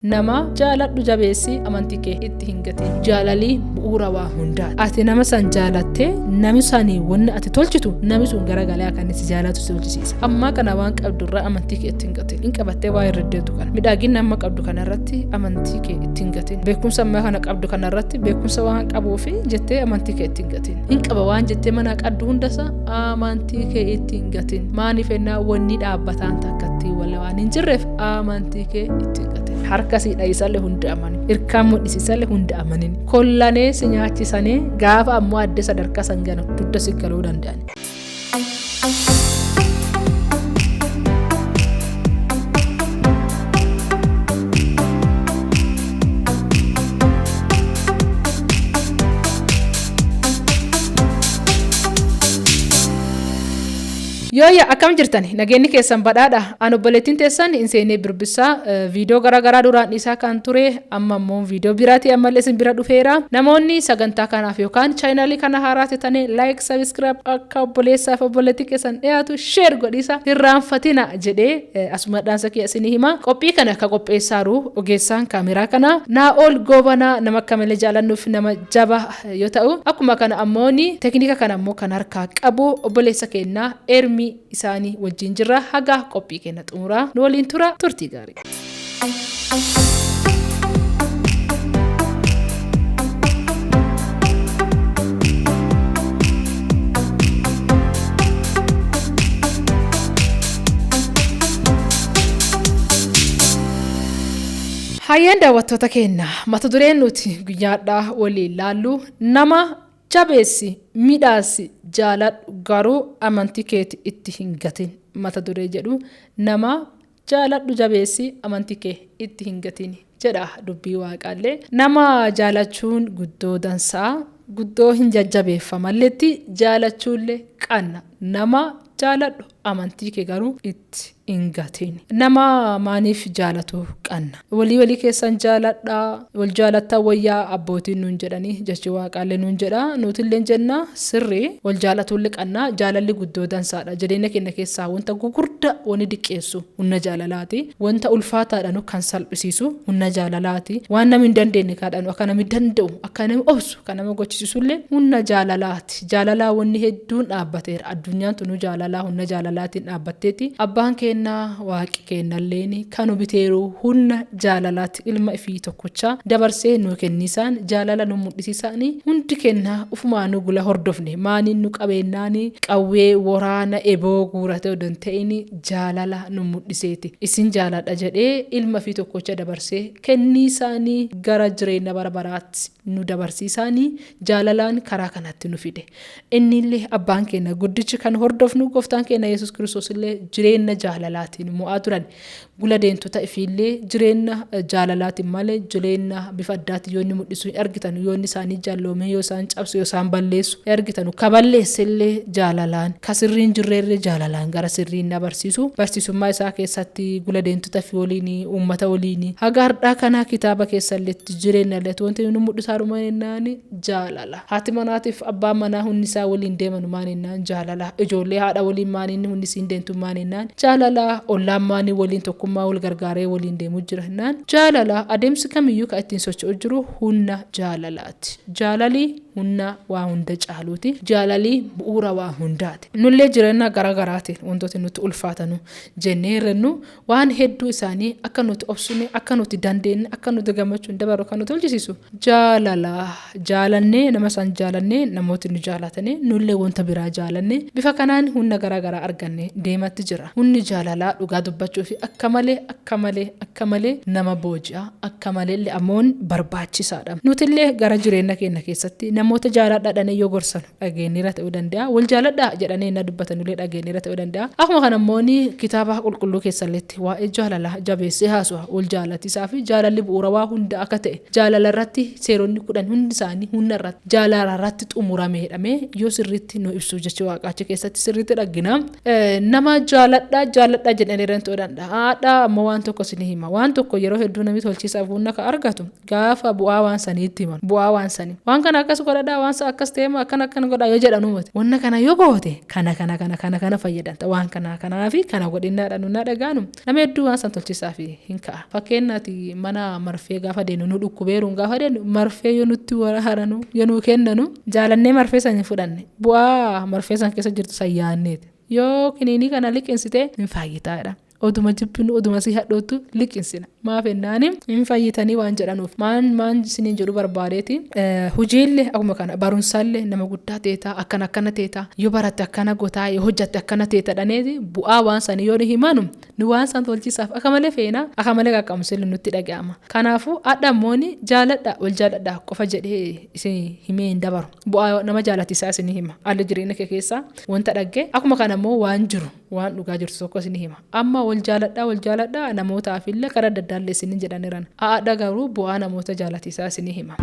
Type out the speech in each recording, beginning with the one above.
Nama jaaladhu jabeessi amantii kee itti hin gatin. Jaalalii bu'uura waa hundaati. Ati nama san jaalattee nami sanii wanni ati tolchitu nami sun garagalee akka inni si jaalatu si tolchisiisa. Ammaa kana waan qabdurraa amantii kee itti hin gatin. Hin qabattee waa irra deetu kana. Midhaagina amma qabdu kanarratti amantii kee itti hin gatin. Beekumsa ammaa kana qabdu kanarratti beekumsa waan qabuufi jettee amantii kee itti hin gatin. Hin qaba waan jettee mana qabdu hundasaa amantii kee itti hin gatin. Maaniif ennaa wanni dhaabbataan takkatti wala waan hin jirreef amantii kee itti hin gatin. Harka si dha'isallee hunda amanin. Irkaan mul'isisallee hunda amanin. Kollanee si nyaachisanii gaafa ammoo adde sadarkaa san ganu dugda si galuu danda'an. Yooyya akkam jirtan nageenyi keessan badhaadha an obboleettiin teessan hin seenee birbisaa viidiyoo garaagaraa duraan dhiisaa kan ture amma immoo viidiyoo biraatii ammallee isin bira dhufeera namoonni sagantaa kanaaf yookaan chaayinaalii kana haaraa ta'anii like subscribe akka obboleessaaf obboleettii keessan dhiyaatu share godhiisa hirraanfatina jedhee asuma dhaansa kee isinii hima qophii kana akka qopheessaaru ogeessaan kaameraa kana Naa'ol Goobanaa nama akka malee jaalannuuf nama jaba yoo ta'u akkuma kana ammoo teeknika kana ammoo kan harkaa qabu obboleessa keenyaa Ermi isaanii wajjin jirra haga qophii keenya xumuraa nu waliin tura turtii gaarii. Hayyaan daawwattoota keenya mata dureen nuti guyyaadhaa waliin laallu nama jabeessi midhaasi jaaladhu garuu amantii keeti itti hin gatin mata duree jedhu nama jaaladhu jabeessi amantii kee itti hin gatin jedha dubbii waaqaallee nama jaalachuun guddoo dansaa guddoo hin jajjabeeffamalleetti jaalachuullee qanna nama jaaladhu amantii kee garuu itti hin gatin. Nama maaniif jaalatu qanna. Walii walii keessan jaaladhaa wal jaalattaa wayyaa abbootiin nuun jedhanii jechi waaqaallee nuun jedha nuutillee jenna sirrii wal jaalatuullee qanna jaalalli guddoo dansaadha jireenya keenya keessaa wanta gugurdaa wani diqqeessu humna jaalalaati wanta ulfaataadhanu kan salphisiisu humna jaalalaati waan namni hin dandeenye kaadhanu akka namni danda'u akka namni obsu kan nama gochisiisullee humna jaalalaati jaalalaa wanni hedduun dhaabbateera addunyaan tunu jaalalaa humna jaalalaatiin dhaabbatteeti abbaan kennaa waaqi kennalleen kanu biteeru humna jaalalaatti ilma ifii tokkochaa dabarsee nu kennisaan jaalala nu mul'isiisaanii hundi kennaa ufumaa nu gula hordofne maaniin nu qabeennaani qawwee waraana eboo guurate odon ta'in jaalala nu mul'iseeti isin jaaladha jedhee ilma ifii tokkocha dabarsee kenniisaanii gara jireenya bara baraatti nu dabarsiisaanii jaalalaan karaa kanatti nu fide. Innillee abbaan keenya guddichi kan hordofnu gooftaan keenya Yesuus Kiristoos illee jireenya jaalalaatiin mo'aa turan. Gula deemtota ifiillee jireenya jaalalaatiin malee jireenya bifa addaatiin yoo inni mul'isu hin argitan yoo inni isaanii jaalloomee yoo isaan cabsu yoo isaan balleessu hin argitanu. Ka balleessellee jaalalaan ka sirriin jirreellee jaalalaan gara sirriin na barsiisu. Barsiisummaa isaa keessatti gula deemtota fi waliin uummata waliin haga har'aa kanaa kitaaba keessalleetti jireenya illee wanti nu mul'isaa jennaan jaalala. Haati manaatiif abbaan manaa hundi isaa waliin deeman maal jennaan jaalala. Ijoollee haadha waliin maaliin hundi isiin deemtu maal jennaan jaalala. Ollaan maanii waliin tokkummaa wal gargaaree waliin deemuu jira jennaan jaalala. Adeemsi kamiyyuu kan ittiin socho'u jiru humna jaalalaati. Jaalali humna waa hunda caaluuti. Jaalali bu'uura waa hundaati. Nullee jireenya garaa garaatiin wantooti nutti ulfaatanu jennee herrennu waan hedduu isaanii akka nuti obsine akka nuti dandeenye akka nuti gammachuun dabarru kan nuti tolchisiisu jaalala jaalannee nama san jaalannee namooti nu jaalatanii nullee wanta biraa jaalannee bifa kanaan humna garaa garaa arganne deematti jira. Humni jaalalaa dhugaa dubbachuu fi akka malee akka malee akka malee nama booji'a akka malee ammoon barbaachisaadha. Nutillee gara jireenya keenya keessatti namoota jaaladha yoo gorsan dhageenyeera ta'uu danda'a. Wal jaaladhaa jedhanii na dubbatanillee dhageenyeera ta'uu danda'a. Akkuma kana immoo kitaaba qulqulluu keessalleetti waa'ee jaalalaa jabeessee haasawaa wal jaalatisaa fi jaalalli bu'uura waa hunda akka ta'e jaalala irratti seeronni kudhan hundi isaanii humna irratti jaalala irratti xumurame jedhamee yoo sirriitti nu ibsu jechi waaqaachi keessatti sirriitti dhaggina. Nama jaaladhaa jaaladhaa jedhanii jiran ta'uu danda'a. Haadha ammoo waan tokko isin hima. Waan tokko yeroo hedduu namni tolchiisaaf humna kan argatu gaafa bu'aa waan saniitti himan. Bu'aa waan sanii. Waan kana akkas godhadhaa waan sa akkas ta'e akkana akkana godhaa yoo jedhanuu miti. Wanna kana yoo goote kana kana kana kana kana fayyadamta waan kana kanaa fi kana godhinnaadha nunnaa dhagaanu nama hedduu waan san tolchisaa fi hin ka'a. Fakkeenyaati mana marfee gaafa deenu nu dhukkubeeruun gaafa deenu marfee yoo nutti haranu yoo nuu kennanu jaalannee marfee san hin fudhanne bu'aa marfee san keessa jirtu san yaanneeti. Yoo kiniinii kana liqinsite hin fayyitaadha. Oduma jibbinu oduma si hadhootu liqinsina. Maaf jennaani hin fayyitanii waan jedhanuuf. Maan maan isiniin jedhu barbaadeeti. Hojiillee akkuma kana barumsallee nama guddaa teetaa akkana akkana teetaa yoo baratte akkana gotaa yoo hojjatte akkana teeta dhaneeti bu'aa waan sanii yoo nu himanu nu waan san tolchisaaf akka malee feena akka malee qaqqabumsillee nutti dhaga'ama. Kanaafuu hadha ammooni jaaladha wal jaaladha qofa jedhee isin himee hin dabaru. Bu'aa nama jaalatisaa isin hima. Haalli jireenya kee keessaa wanta dhagge akkuma kana immoo waan jiru waan dhugaa jirtu tokko isin hima. Amma wal jaaladhaa wal jaaladhaa namootaaf illee karaa adda addaallee isin jedhaniiran. Haadha garuu bu'aa namoota jaalatisaa isin hima.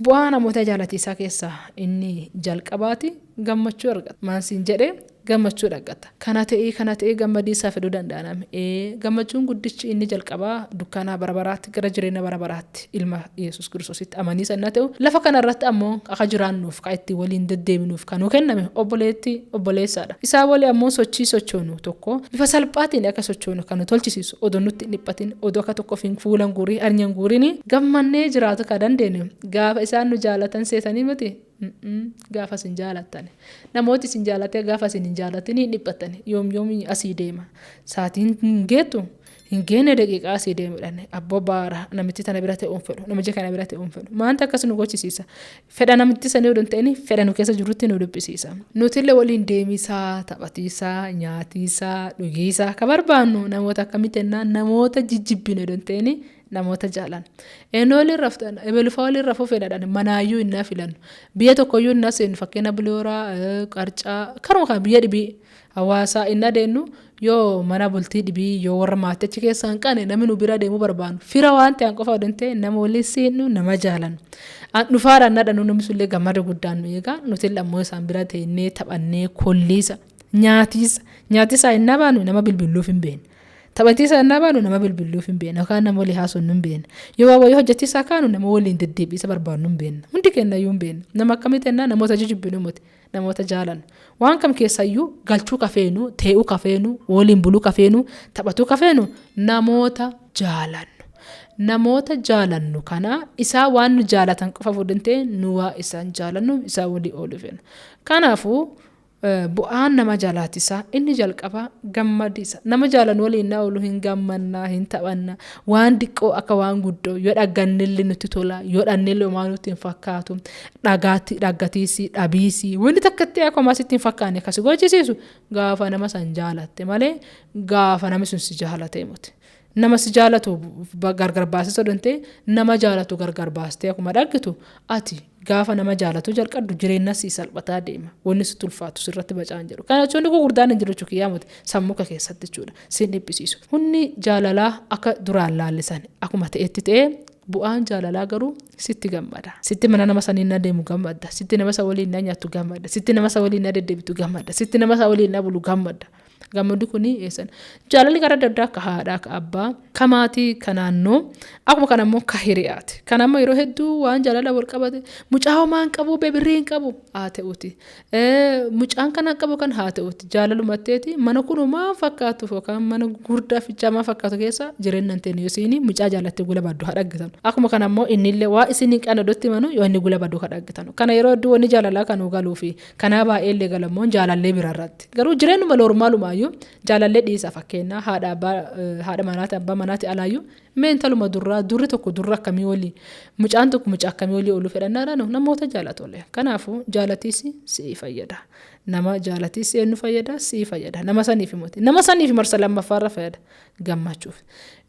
Bu'aa namoota jaalatisaa keessaa inni jalqabaati gammachuu argata. Maan siin jedhee gammachuu argata. Kana ta'ee kana ta'ee gammadii isaa fiduu danda'a namni. Gammachuun guddichi inni jalqabaa dukkanaa bara baraatti gara jireenya bara baraatti ilma Yesuus Kiristoositti amanii sanna ta'u lafa kanarratti ammoo akka jiraannuuf kan itti waliin deddeebinuuf kan nuu kenname obboleetti obboleessaadha. Isaa walii ammoo sochii sochoonu tokko bifa salphaatiin akka sochoonu kan nu tolchisiisu odoo nutti hin dhiphatin odoo akka tokko ofiin fuula hin guurin arnya hin guurin gammannee jiraatu kan dandeenyu gaafa isaan nu jaalatan seetanii miti gaafa isin jaalattan. Namooti isin jaalatee gaafa isin hin jaalatin hin dhiphattan. Yoom yoom asii deema. Saatiin hin geettu hin geenne daqiiqaa asii deemudhaan abboo baara namichi tana bira ta'uun fedhu namichi kana bira ta'uun fedhu. Maanta akkas nu gochisiisa. Fedha namitti sanii odoo hin ta'in fedha nu keessa jirutti nu dubbisiisa. Nutillee waliin deemisaa, taphatiisaa, nyaatiisaa, dhugiisaa ka barbaannu namoota akkamitti jennaan namoota jijjibbine odoo hin ta'in namoota jaalan. Eenyu waliin raftan ebelufaa waliin rafuu fedhadhan manaayyuu innaa filannu. Biyya tokkoyyuu innaa seenu fakkeenya Bilooraa, Qarcaa, karuma kana biyya dhibii hawaasaa inni adeemnu yoo mana bultii dhibii yoo warra maatii achi keessaa hin qabne namni nu bira deemuu barbaannu fira waan ta'an qofa odoo hin ta'in nama waliin seennu nama jaalannu. An dhufaadhaan nadhanu namni sullee gammada guddaan nu eegaa nuti ammoo isaan bira teennee taphannee kolliisa nyaatiisa nyaatisaa innaa baanu nama bilbiluuf hin beekne. Taphatiisaa innaa baanu nama bilbiluuf hin beekne yookaan nama walii haasofnu hin beekne. Yoo waa wayii hojjetiisaa kaanu nama waliin deddeebiisa barbaadnu hin beekne. Hundi keenya iyyuu hin beekne. Nama akkamitti ennaa namoota jijibbinu miti. Namoota jaalannu. Waan kam keessayyuu galchuu ka feenu, tee'uu ka feenu, waliin buluu ka feenu, taphatuu ka feenu namoota jaalannu. Namoota jaalannu kana isaa waan nu jaalatan qofa fudhantee nu waa isaan jaalannu isaa walii ooluu feenu. Kanaafuu bu'aan nama jalaatisaa inni jalqabaa gammadiisa. Nama jaalannu waliin naa oolu hin gammannaa, hin taphanna. Waan diqqoo akka waan guddoo yoo dhaggannillee nutti tola, yoo dhannillee homaa nutti hin fakkaatu. Dhagaatti dhaggatiisi, dhabiisi, wanni takka itti akka homaa sitti hin fakkaanne akkasi gochisiisu gaafa nama san jaalatte malee gaafa namni sun si jaalate miti. Nama si jaalatu gargar baasee osoo hin ta'in nama jaalatu gargar baastee akkuma dhaggitu ati gaafa nama jaalatu jalqabdu jireenya si salphataa deema. Wanni sitti ulfaatu sirratti bacaan jedhu. Kana jechuun gurguddaan hin jiru jechuudha miti sammuu kee keessatti jechuudha. Sin dhiphisiisu. Hunni jaalalaa akka duraan laallisan akkuma ta'etti ta'ee bu'aan jaalalaa garuu sitti gammada. Sitti mana nama sanii na deemu gammadda. Sitti nama isa waliin na nyaattu gammadda. Sitti nama isa waliin na deddeebitu gammadda. Sitti nama isa waliin na bulu gammadda. Gammaddi kun eessan? Jaalalli karaa adda addaa akka haadhaa, akka abbaa, ka maatii, ka naannoo, akkuma kana immoo ka hiriyaati. Kan amma yeroo hedduu waan jaalala wal qabate mucaa homaa hin qabu, birrii hin qabu haa ta'uuti. Mucaan kana qabu kan haa ta'uuti. Jaalalumatteeti mana kun homaa fakkaatu yookaan mana gurguddaa fichaa maa fakkaatu keessa jireenya hin teenne yoo isiin mucaa jaalattee gula baddu haa dhaggitan. Akkuma kana immoo innillee waa isin hin qabne odotti himanu yoo inni gula baddu haa dhaggitan. Kana yeroo hedduu wanni jaalalaa kan nu galuu fi kanaa baay'eellee galammoon jaalallee biraarratti. Garuu jireenyuma noormaalumaayyuu jaalallee dhiisa fakkeenyaa haadha abbaa haadha manaati abbaa manaati alaayyuu mee intaluma durraa durri tokko durra akkamii walii mucaan tokko mucaa akkamii walii ooluu fedhannaadhaan namoota jaalatole. Kanaafuu jaalatiis si'i fayyada. Nama jaalatiis eenyu fayyada si'i fayyada. Nama saniif himoti. Nama saniif marsa lammaffaarra fayyada gammachuuf.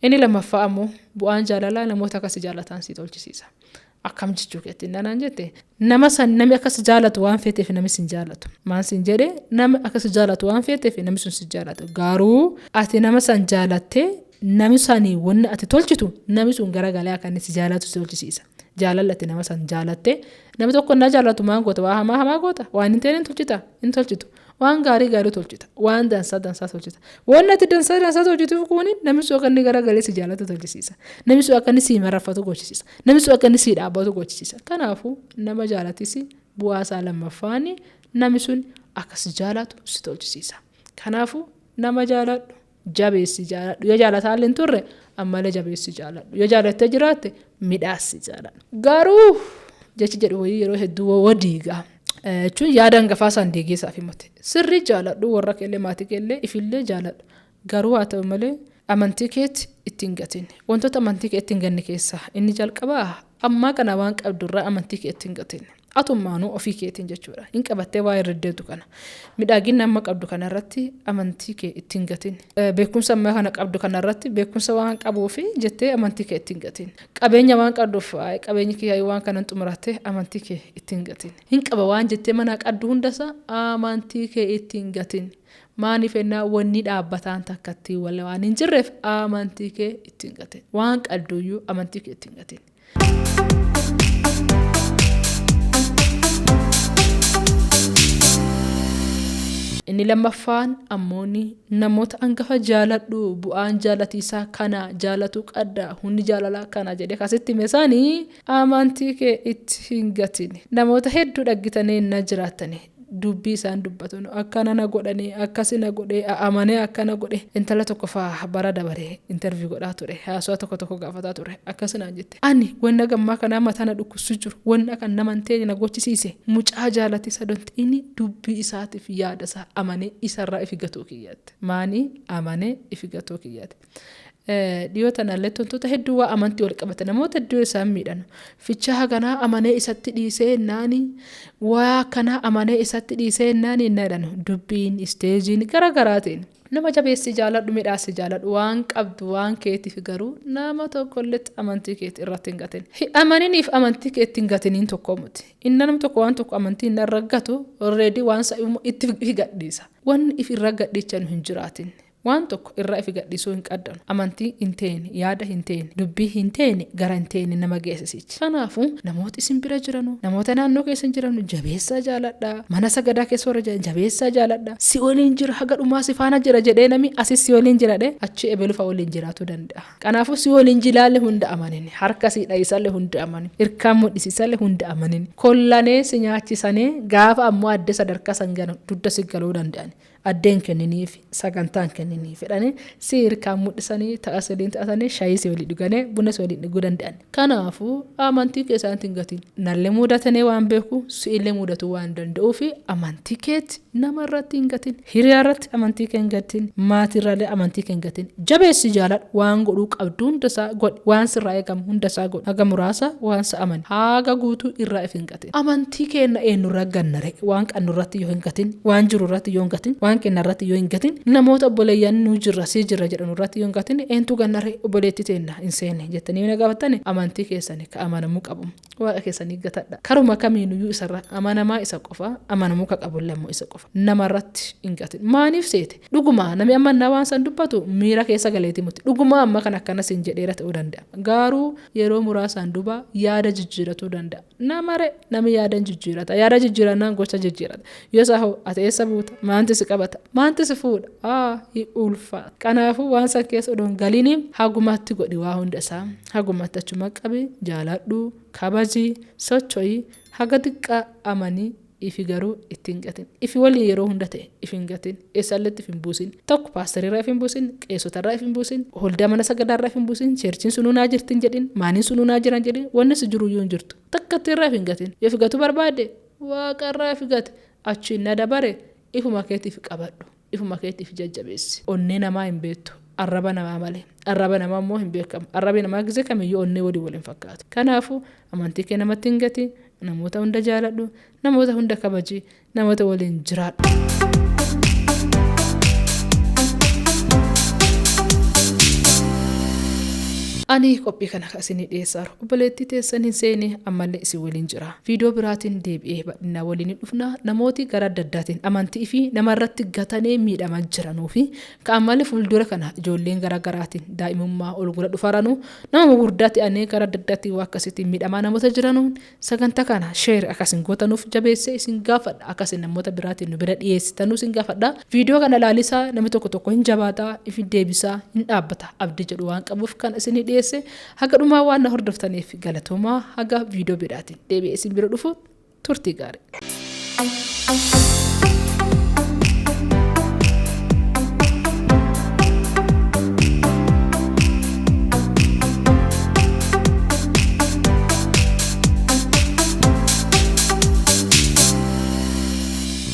Inni lammaffaa ammoo bu'aan jaalalaa namoota akkasi jaalatan si tolchisiisa. Akkam jechuu keetti naan jette nama san namni akkas jaalatu waan feeteef namni sin jaalatu. Maan sin jedhe nama akkas jaalatu waan feeteef namni sun si jaalatu. Garuu ati nama san jaalattee namni sanii wanni ati tolchitu namni sun garagalee akka inni si jaalatu si tolchisiisa. Jaalalli ati nama san jaalattee namni tokko na jaalatu maan goota waa hamaa hamaa goota waan hin ta'in hin tolchita hin tolchitu. Waan gaarii gaarii tolchita. Waan dansaa dansaa tolchita. Waan ati dansaa dansaa tolchituuf kuni namni sun akka inni garagalee si jaalatu tolchisiisa. Namni sun akka inni si mararfatu gochisiisa. Namni sun akka inni si dhaabbatu gochisiisa. Kanaafuu nama jaalatisi bu'aa isaa lammaffaan namni sun akka si jaalatu si tolchisiisa. Kanaafuu nama jaaladhu, jabeessi jaaladhu. Yoo jaalataallee hin turre ammallee jabeessi jaaladhu. Yoo jaalattee jiraatte midhaassi jaaladhu. Garuu jechi jedhu wayii yeroo hedduu wadiiga. Jechuun yaada hangafaa isaan deegeessaaf himate. Sirrii jaaladhu, warra keellee, maatii keellee, ifillee jaaladhu. Garuu haa ta'u malee amantii keetti ittiin gatin. Wantoota amantii kee ittiin ganne keessaa inni jalqabaa ammaa kana waan qabdurraa amantii kee ittiin gatin. Atummaanuu ofii keetiin jechuudha. Hin qabattee waa irra deddeebitu kana. Midhaagina amma qabdu kanarratti amantii kee ittiin gatin. Beekumsa ammaa kana qabdu kanarratti beekumsa waan qabuufi jettee amantii kee ittiin gatin. Qabeenya waan qabduuf qabeenyi kee waan kanan xumurattee amantii kee ittiin gatin. Hin qaba waan jettee mana qabdu hundasaa amantii kee ittiin gatin. Maaniif ennaa wanni dhaabbataan takkatti waan hin jirreef amantii kee ittiin gatin. Waan qabduyyuu amantii kee ittiin gatin. Inni lammaffaan ammooni namoota hangafa jaaladhu, bu'aan jaalatiisaa kana, jaalatu qadda, hundi jaalalaa kana jedhee kasitti hime isaanii amantii kee itti hin gatin. Namoota hedduu dhaggitanii na jiraattani. Dubbii isaan dubbatan akkana na godhanii, akkasi na godhee, amanee akkana godhe. Intala tokko faa bara dabare interview godhaa ture, haasawaa tokko tokko gaafataa ture, akkas naan jette. Ani wanna gammaa kanaa mataa na dhukkubsu jiru, wanna kan nama hin teenye na gochisiise, mucaa jaalatisa donti inni dubbii isaatiif yaada isaa amanee isarraa ifi gatuu kiyyaatti. Maanii amanee ifi gatuu kiyyaatti. Dhiyoo tanallee wantoota hedduu waa amantii wal qabate namoota hedduu isaan miidhan. Fichaa haganaa amanee isatti dhiisee naani, waa akkanaa amanee isatti dhiisee naani inni jedhan dubbiin isteejiin garaagaraatiin. Nama jabeessi jaaladhu, midhaassi jaaladhu, waan qabdu waan keetiif garuu nama tokkolletti amantii keetti irratti hin gatin. Amaniniif amantii keetti hin gatiniin tokko miti. Inni namni tokko waan tokko amantii inni irra gatu already waan sa itti ifi gadhiisa. Wanni if irra gadhiichan hin jiraatin. Waan tokko irraa ifi gadhiisuu hin qaddanu. Amantii hin teene, yaada hin teene, dubbii hin teene, gara hin teene nama geessisichi. Kanaafuu namoota isin bira jiranu, namoota naannoo keessan jiranu jabeessaa jaaladhaa. Mana sagadaa keessa warra jiran jabeessaa jaaladhaa. Si waliin jira, haga dhumaa si faana jira jedhee nami asis si waliin jira dhee achi ebelufa waliin jiraachuu danda'a. Kanaafuu si waliin jilaalle hunda amanin, harka si dhayisalle hunda amanin, irkaan mudhisisalle hunda amanin. Kollanee si nyaachisanii gaafa ammoo adde sadarkaa san ganu dugda si galuu danda'an. Addeen kenniniif, sagantaan kenniniif jedhanii si hirkaan mul'isanii, ta'a sadiin ta'atanii shaayii si walii dhuganii buna si waliin dhuguu danda'an. Kanaafuu amantii kee isaanitti hin gatin. Nallee mudatanii waan beeku, si'illee mudatuu waan danda'uu fi amantii keetti nama irratti hin gatin. Hiriyaa irratti amantii kee hin gatin. Maatii irraallee amantii kee hin gatin. Jabeessi jaaladhu, waan godhuu qabdu hundasaa godhi, waan sirraa eegamu hundasaa godhi. Haga muraasa waan sa amani. Haga guutuu irraa if hin gatin. Amantii keenna eenyurra gannare, waan qabnu irratti yoo hin gatin, waan jiru irratti yoo hin gatin, waan kenna irratti yoo hin gatin, namoota obboleeyyan nu jirra si jirra jedhan irratti yoo hin gatin, eentu gannare obboleettii teenna hin seenne jettanii yoo na gaafattani amantii keessani ka amanamuu qabu waaqa keessanii gatadha. Karuma kamiinuyyuu isarra amanamaa isa qofa, amanamuu ka qabu illee ammoo isa qofa. Nama irratti hin gatin. Maaniif seete? Dhugumaa namni amma innaa waan san dubbatu miira keessa galeeti muti. Dhugumaa amma kan akkana siin jedheera ta'uu danda'a. Garuu yeroo muraasaan duuba yaada jijjiiratuu danda'a. Namare nami yaada hin jijjiirata. Yaada jijjiirannaan gocha jijjiirata. Yoo isaa hoo ati eessa buuta? Maanti si qabata? Maanti si fuudha? Aa hi ulfaata. Kanaafuu waan san keessa odoo hin galini hagumatti godhi waa hunda isaa. Hagumatti achuma qabi, jaaladhu, kabaji, socho'i, haga xiqqaa amanii ifi garuu itti hin gatin. Ifi waliin yeroo hunda ta'e ifi hin gatin. Eessaalletti ifi hin buusin. Tokko paasterirraa ifi hin buusin, qeessotarraa ifi hin buusin, holdaa mana sagadaarraa ifi hin buusin, cheerchiin sunuu naa jirti hin jedhin, maaniin sunuu naa jiran jedhin, wanni si jiru iyyuu hin jirtu. Takkatti irraa ifi hin gatin. Yoo ifi gatuu barbaadde waaqarraa ifi gate. Achiin na dabare ifuma keetiif qabadhu. Ifuma keetiif jajjabeessi. Onnee namaa hin beektu. Arraba namaa malee. Arraba namaa immoo hin beekamu. Arrabi namaa gisee kamiyyuu onnee walii wal hin fakkaatu. Kanaafuu amantii kee namatti hin gatin. Namoota hunda jaaladhu. Namoota hunda kabaji. Namoota waliin jiraadhu. Ani qophii kana isinii dhiyeessaaru obboleettii teessan hin seene, ammallee isin waliin jira. Viidiyoo biraatiin deebi'ee bal'inaa waliin hin dhufna. Namooti gara adda addaatiin amantii fi namarratti gatanee miidhamaa jiranuu fi ka ammallee fuuldura kana ijoolleen gara garaatiin daa'imummaa ol gura dhufaranu nama gurguddaa ta'anii gara adda addaatiin waa akkasiitiin miidhamaa namoota jiranuun sagantaa kana share akkasin gootanuuf jabeessee isin gaafadha. Akkasin namoota biraatiin nu bira dhiyeessitanuu isin gaafadha. Viidiyoo kana ilaalisaa namni tokko tokko hin jabaataa, ifi deebisaa, hin dhaabbata abdii jedhu waan qabuuf kan isinii dhiyeesse. Haga dhumaa waan na hordoftaniif galatoomaa. Haga viidiyoo biraatiin deebi'ee isin bira dhufu turtii gaarii.